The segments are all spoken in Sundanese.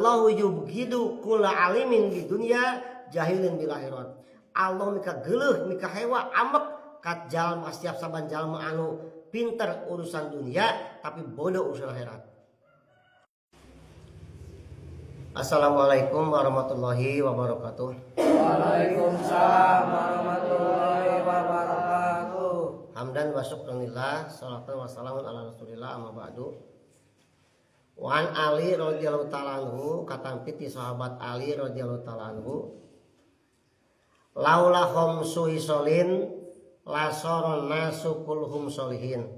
Allahu yubghidu kulla alimin di dunya jahilin bil akhirat. Allah mika geuleuh mika hewa amek ka jalma setiap saban jalma anu pinter urusan dunia tapi bodoh urusan akhirat. Assalamualaikum warahmatullahi wabarakatuh. Waalaikumsalam warahmatullahi wabarakatuh. Hamdan wa syukranillah, salatu wassalamun ala rasulillah, amma ba'du. Wa an Ali radhiyallahu ta'ala anhu, katampi ti sahabat Ali radhiyallahu ta'ala anhu, laula khamsu hisolin lasoron nasu kulhum solihin.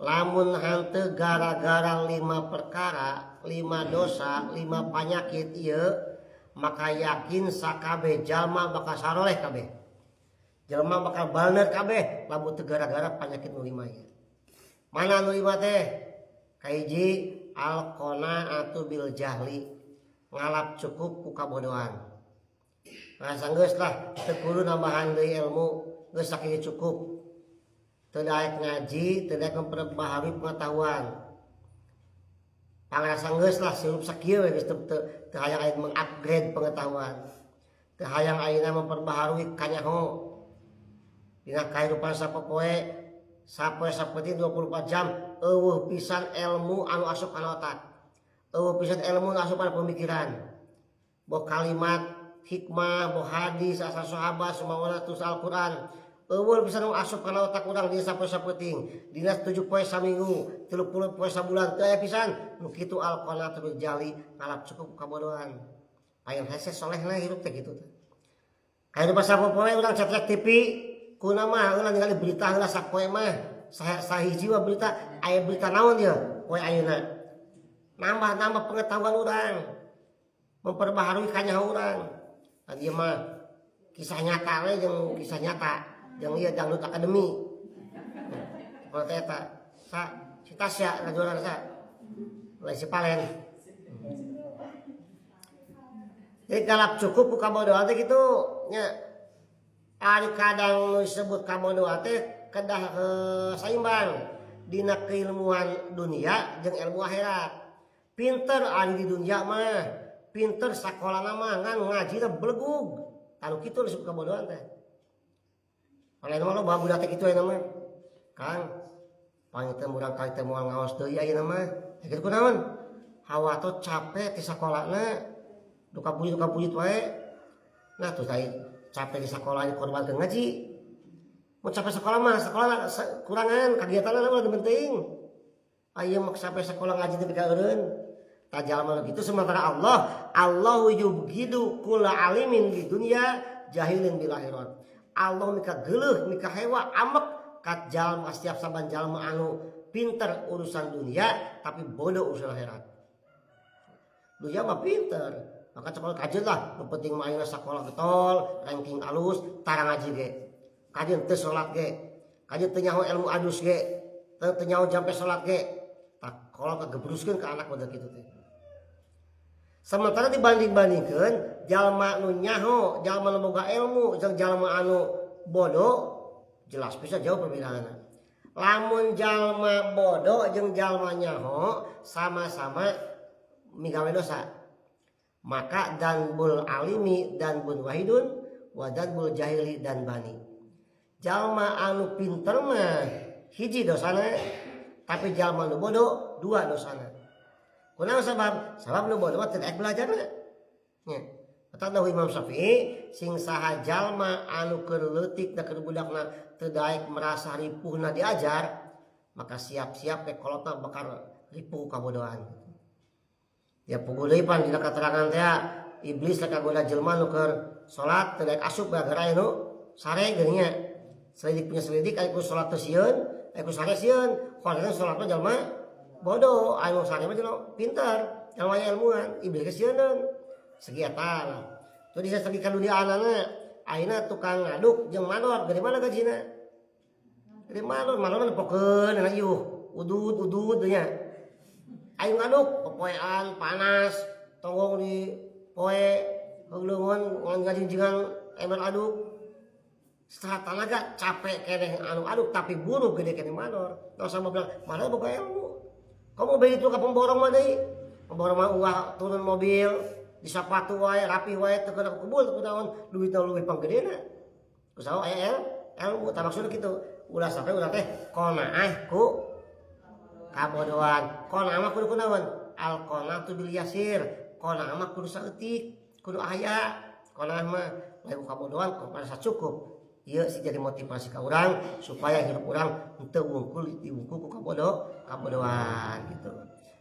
Lamun hanteu gara-gara 5 perkara, 5 dosa, 5 panyakit ieu, maka yakin sakabeh jalma bakal saroleh kabeh. Jalma bakal balner kabeh lamun teu gara-gara panyakit nu 5 ieu. Mana nu 5 teh? Kahiji al-qanaatu bil jahli, ngalap cukup ku kabodohan. Ngarasa geus lah teu kudu nambahan deui ilmu, geus sakieu cukup. Teu daek ngaji, teu daek memperbaharui pengetahuan. Pangrasa geus lah sirup sakieu we geus teu hayang ayeuna mengupgrade pengetahuan. Teu hayang ayeuna memperbaharui kanyaho. Dina kahirupan sapopoe, sapoe sapeting 24 jam eueuh pisan ilmu anu asup kana otak. Eueuh pisan ilmu anu asup kana pemikiran. Boh kalimat hikmah, boh hadis asal sahabat sumangga terus Al-Qur'an. Eueuh pisan anu asup kana otak urang dina sapoe sapeting. Dina 7 poe saminggu, 30 poe sabulan teu aya pisan nu kitu al-qanaatu bil jahli, ngalap cukup kabodohan. Aya hese solehna hirup teh kitu teh. Kahirupan sapopoe urang cetrek TV kuna mah heula ningali berita heula sapoe mah. Sahiji mah berita, aya berita naon ieu poe ayeuna. Nambah-nambah pengetahuan urang. Memperbaharui kanyaho urang. Tadi mah kisah nyata we jeung kisah nyata jeung ieu dangdut akademi. Seperti eta. Sa si Tasya ngajualan sa. Lain si Palen. Jadi kalap cukup ku kabodohan teh kitu nya. Ari kadang nu disebut kabodohan teh kedah saimbang dina keilmuan dunia jeung ilmu akhirat. Pinter ari di dunia mah, pinter sakolana mah ngan ngajina belegug. Tanu kitu disebut kabodohan teh. Lain mah loba budak teh kitu ayeuna mah. Kang, panggih teh murang kali teh moal ngaos deui ayeuna mah. Ya kitu kunaon? Hawa tuh capek di sakolana, duka puji wae. Nah tuh tadi capek di sekolah korban ke ngaji. Mau capek sekolah mah, sekolah kurangan kegiatan mah lebih penting. Ayo mau sampai sekolah ngaji teh eureun. Tajal mah gitu sementara Allah, Allahu yubghidu kulla alimin di dunya jahilin bil akhirat. Allah mika geuleuh mika hewa amek ka jalma setiap saban jalma anu pinter urusan dunia tapi bodoh urusan akhirat. Dunia mah pinter, maka sekolah kajian lah, nu penting mah ayeuna sakola getol, ranking alus, tara ngaji ge. Kajian teu salat ge. Kajian teu nyaho ilmu adus ge. Teu nyaho jampe salat ge. Tak kalau kagebruskeun ka anak model kitu teh. Sementara dibanding-bandingkeun jalma nu nyaho, jalma nu boga ilmu jeung jalma anu bodoh, jelas bisa jauh perbedaanna. Lamun jalma bodoh jeung jalma nyaho sama-sama migawe dosa. Maka danbul alimi dan bun wahidun wa danbul jahili dan bani. Jalma anu pinter mah hiji dosana, tapi jalma anu bodoh 2 dosana. Kunaon sabab? Sabab nu bodoh mah teu daek belajarna. Nya. Kata Imam Syafi'i sing saha jalma anu keur leutik da keur budakna teu daek merasa ripuhna diajar, maka siap-siap ke kolotna bakal ripuh kabodohan. Ya puguh deui pan dina katerangan teh iblis rek kagoda jelema nu keur salat teu daek asup gara-gara anu sare geuning nya. Selidik punya selidik aya ku salat teu sieun, aya ku sare sieun. Kolotna salat mah jalma bodoh, anu sare mah jelema pintar, jalma ilmuan, iblis ge sieuneun. Segi eta lah. Tuh di segi kaduniaanana ayeuna tukang ngaduk jeung mandor gede mana gajina? Gede mandor, mandor mah nepokeun na iuh, udud udud nya. Ayo ngaduk, popoean panas, tonggong di poe, heuleungeun ngan ngajingjingan ember aduk. Setelah tanaga capek keneh anu aduk tapi buruh gede keneh mandor. Tong sama bilang, mandor boga ilmu. Kamu begitu ka pemborong mah deui. Baru mah uang turun mobil, di sapatu wae, rapi wae, teu kena kebul, teu naon, duitna leuwih panggedena. Kusaha aya ilmu, tah maksudna kitu. Ulah sampai urang teh qanaah ku kabodohan. Qanaah mah kudu kunaon? Al qanaatu bil yasir. Qanaah mah kudu saeutik, kudu aya. Qanaah mah lain ku kabodohan, ku merasa cukup. Ieu sih jadi motivasi ka urang supaya hidup urang henteu wungkul diwungkul ku kabodohan gitu.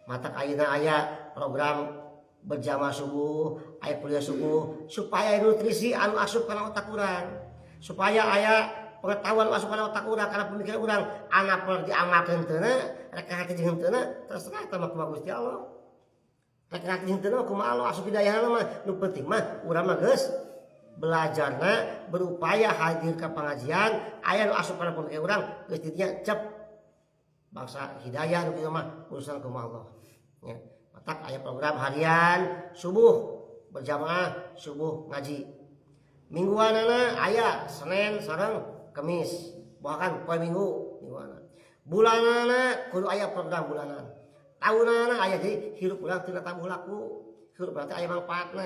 Matak ayeuna aya program berjamaah subuh, aya kuliah subuh supaya nutrisi anu asup kana otak urang. Supaya aya pengetahuan asup kana otak urang, kana pemikiran urang, anak perlu diamalkeun henteu, rek hati jeung henteu terserah eta mah kumaha Gusti Allah. Rek hati jeung henteu kumaha Allah asup hidayahna mah, nu penting mah urang mah geus belajarna, berupaya hadir ke pengajian, aya nu asup kana pemikiran urang geus didinya cep bangsa hidayah nu kitu mah urusan kumaha Allah. Ya. Matak aya program harian subuh berjamaah, subuh ngaji. Mingguanana aya Senin sareng Kemis, bahkan poe Minggu mingguanana. Bulanana kudu aya program bulanan. Tahunana aya, jadi hirup urang tina tabuh laku. Hirup urang teh aya mangfaatna.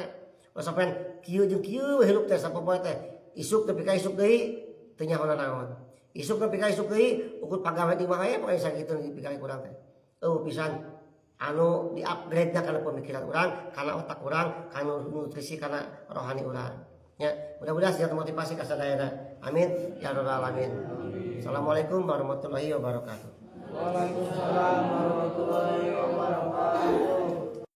Ulah sampean kieu jeung kieu hirup teh sapopoe teh. Isuk nepi ka isuk deui teu nyaho naon. Isuk nepi ka isuk deui ukur pagawe di imah we pokoe sakitu dipikir urang teh. Eueuh pisan anu di-upgrade na kana pemikiran urang, kana otak urang, kana nutrisi, kana rohani urang. Ya, mudah-mudahan siap motivasi ka sadayana. Amin ya rabbal alamin. Assalamualaikum warahmatullahi wabarakatuh. Waalaikumsalam warahmatullahi wabarakatuh.